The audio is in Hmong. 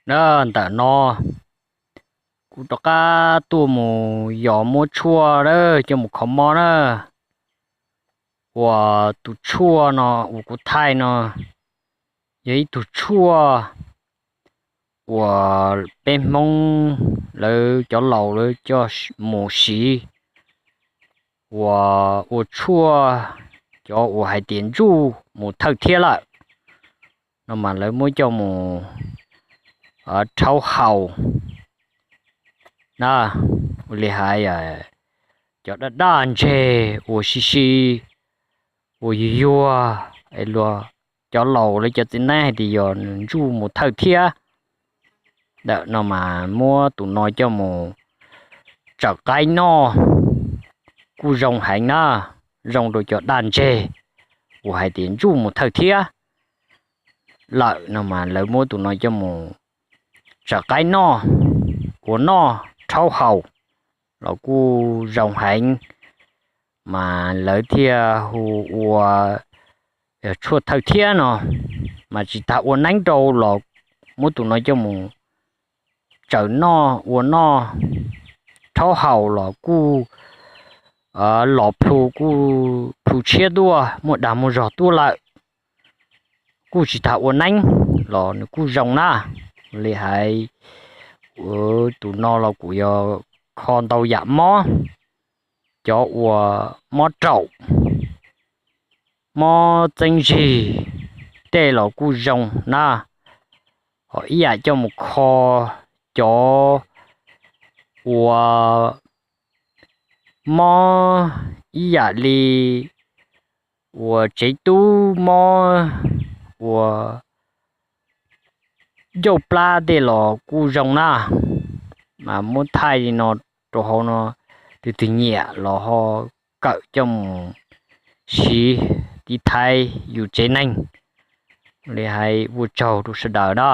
Ntawm no kuv rov qab tuaj mus yos muab tshuaj lawm coj mus kho mob na. Uas tus tshuaj no uas kuv thaij no yog ib tug tshuaj uas peb Hmoob lawv cov laus lawv coj mus siv, uas ua tshuaj cov uas hais tias ntsuj mus thawj thiab lawm no mas lawv muab coj mus rhaub haus na, ua li hais cov daj daj ntseg uas si si uas yuag yuag, cov laus lawv cov txiv neeb hais tias yog nws ntsuj mus thawj thiab ntawm no mas muab tus no coj mus tsaws qaib noj kuj zoo heev na, zoo rau cov daj ntseg uas hais tias ntsuj mus thawj thiab lawm no mas lawv muab tus no coj mus tsaws qaib noj, ua noj rhaub haus los kuj zoo heev, mas lawv thiaj hu ua tshuaj thawj thiab no, mas tsis tas ua neeb rau los muab tus no coj mus tsaws noj ua noj rhaub haus los kuj los plhu kuj plhu tshiab tuaj muaj dag muaj zog tuaj lawm, kuj tsis tas ua neeb los nws kuj zoo na. Li hais tus no los kuj yog kho ntau yam mob, cov uas mob raum, mob txeeb zig tej los kuj zoo na, ho ib yam coj mus kho cov uas mob ib yam li uas tsev tub mob, uas ncauj plab tej los kuj zoo na, mas muab thaij li no rau hauv no, tus twg nyiam los ho kawm coj mus siv tiv thaiv yus tsev neeg. Li hais ua tsaug rau sawv daws na.